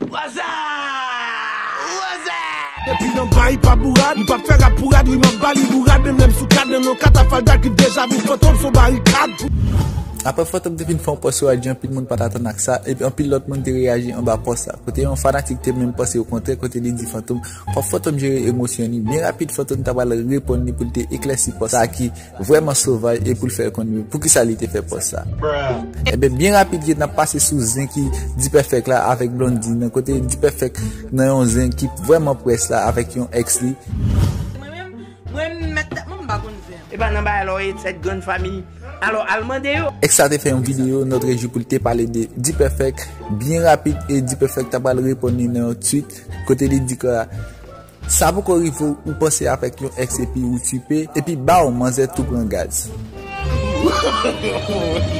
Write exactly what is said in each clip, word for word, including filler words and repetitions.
Waza! Waza! Depi nan bay pa bourad, m p ap fè rap pou rad, wi m ap ba li bourad, menm lè m sou kad nan non katafal dak li deja vin fantom son barikad. Apre Fantom te fin fè yon pòs sou I G, anpil moun pa t atann ak sa, epi anpil lòt moun te reyaji anba pòs sa. Kote yon fanatik te menm panse okontrè, kote li di Fantom, fòk Fantom jere emosyon li. Byen rapid, Fantom ta pral reponn li pou l te eklèsi pòs sa ki vrèman sovaj e pou l fè l konn poukisa li te fè pòs sa. Ebyen, byen rapid, gen n ap pase sou zen ki D-Perfect la avèk Blondedy nan, kote D-Perfect nan yon zen ki vrèman près la avèk yon ex li. Mwen menm, mwen mèt tèt mwen, m pa konn zen. E pa nan bagay la w ye, sèt grann fanmi. Alò, al mande yo. Ex sa te fè yon videyo, Notre Jour, pou l te pale de D-Perfect byen rapid, e D-Perfect ta pral reponn li nan yon tweet, kote li di ke sa poko rive w, ou panse avèk yon ex epi ou twipe, epi baw, manzè tou pran gaz.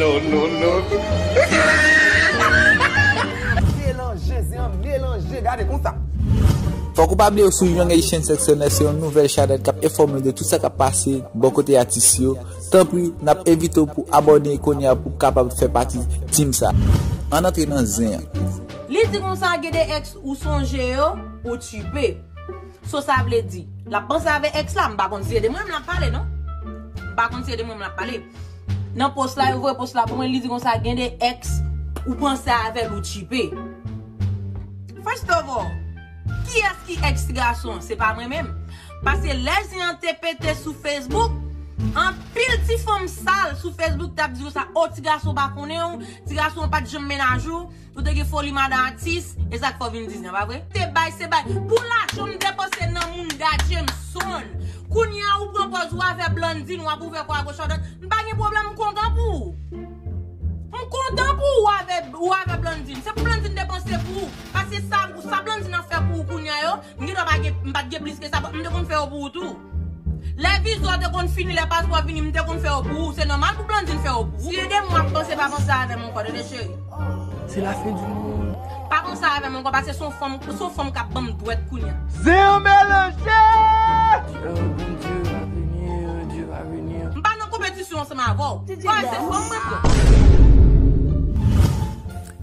No, no, no. Melanje, zen an melanje, gade konsa. Fòk ou pa bliye w sou Young Haitian Sex N F, se yon nouvèl chanèl k ap enfòme w de tout sa k ap pase bò kote atis yo. Tanpri, n ap envite w pou abòne kounye a pou w kapab fè pati team sa. Ann antre nan zen an. Li di konsa, gen de ex ou sonje yo, ou twipe. So sa vle di, l ap panse avè ex la, m pa konn si se de mwen menm l ap pale non. M pa konn si se de mwen menm l ap pale. Nan pòs la, yo voye pòs la pou mwen, li di konsa, gen de ex ou panse avè l, ou twipe. First of all, kiyès ki ex ti gason an? Se pa mwen menm. Paske lè zen an te pete sou Facebook, anpil ti fanm sal sou Facebook t ap di konsa, o, ti gason pa konnen w, ti gason an pa t janm menaj ou, ou te gen foli madan atis, e sa k fè w vin di zen an, pa vre? Te bay, se bay. Pou lajan m depanse nan Munda Jameson, kounye a ou pran pòz ou avè Blondedy, w ap ouvè kò a goch a dwat. M pa gen pwoblèm, m kontan pou ou. M kontan pou ou avè, ou avè Blondedy. Se pou Blondedy depanse pou ou. Paske sa, sa Blondedy ap fè pou ou kounye a yo, m gendwa pa gen, m pa t gen plis ke sa, m te konn fè yo pou ou tou. Lè viza w te konn fini, lè paspò vini, m te konn fè yo pou ou. Se nòmal pou Blondedy fè yo pou ou. Si e de mwen w ap panse, pa panse avè m ankò, tande cheri. C'est la fin du monde. Pa panse avè m ankò, paske se yon fanm, se yon fanm k ap ban m dwèt kounye a. Zen an melanje! Oh, Bondye va venir, Dieu va venir. M pa nan konpetisyon ansanm avè w.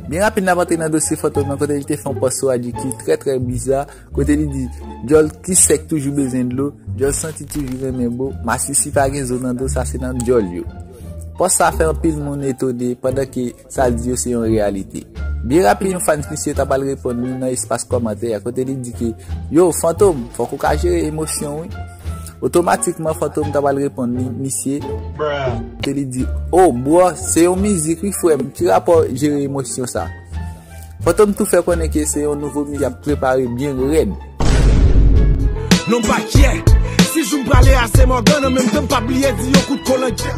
Byen rapid, n ap antre nan dosye Fantom nan, kote li te fè yon pòs sou I G ki trè, trè biza, kote li di, djòl ki sèk toujou bezwen dlo, djòl santi toujou renmen bo, masisi pa gen zo nan do, sa se nan djòl yo. Pòs sa fè anpil moun etone pandan ke sa l di yo se yon reyalite. Byen rapid, yon fans misye ta pral reponn li nan espas kòmantè a, kote li di ke, yo, Fantom, fòk ou ka jere emosyon w, wi. Otomatikman, Fantom ta pral reponn li, misye. Te li di, o, bro, se yon mizik, wi, frè m. Ki rapò jere emosyon sa? Fantom tou fè konnen ke se yon nouvo mizik y ap prepare byen rèd. Non, m pa kyè. Si jou m prale a se Morgan, an menm tan m pa bliye di yon kout kolangyè.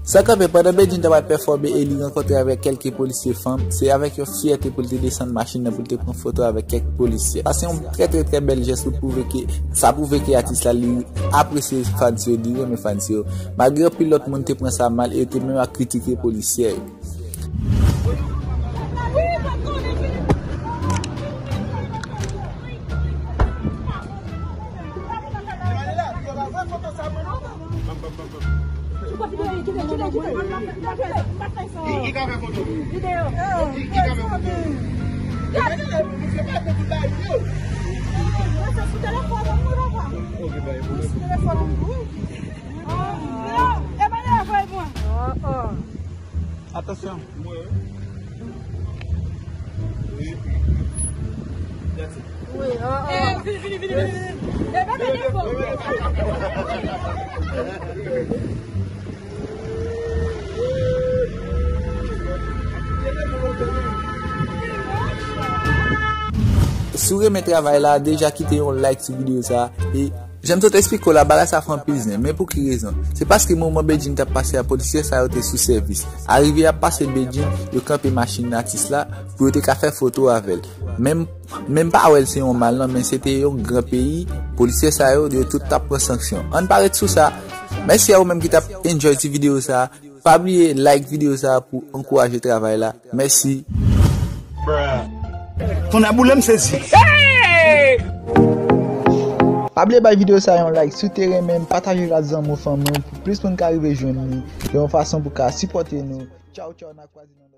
San kanpe, pandan Bedjine t ap al pèfòme e li rankontre avèk kèlke polisye fanm, se avèk yon fyète pou l te desann machin nan pou l te pran foto avèk kèk polisye. Sa se yon trè, trè, trè bèl jès pou pwouve ke, sa pwouve ke atis la li apresye fans yo, li renmen fans yo. Malgre anpil lòt moun te pran sa mal e yo te menm ap kritike polisye yo. Atansyon. Wi, o, o. Eh, vini, vini, vini, vini. Eh, bebe, vini, vini. Si w renmen travay la, deja kite yon like sou videyo sa a e Jan m sot eksplike w la, bagay sa fè anpil zen. Men pou ki rezon? Se paske moman Bedjine t ap pase a, polisye sa yo te sou sèvis. Arive y ap pase Bedjine, yo kanpe machin atis la pou yo te ka fè foto avè l. Men m, men m pa wè l se yon mal non, men se te yon gran peyi, polisye sa yo, yo tout t ap pran sanksyon. Ann pa ret sou sa. Mèsi a ou menm ki t ap enjoy ti videyo sa. Pa bliye like videyo sa pou ankouraje travay la. Mèsi. Tonnè boule m sezi. Pa bliye bay videyo sa yon like si w te renmen l, pataje l ak zanmi w, fanmi w, pou plis moun ka rive jwenn li, yon fason pou ka sipòte nou. Tchaw, tchaw, n a kwaze nan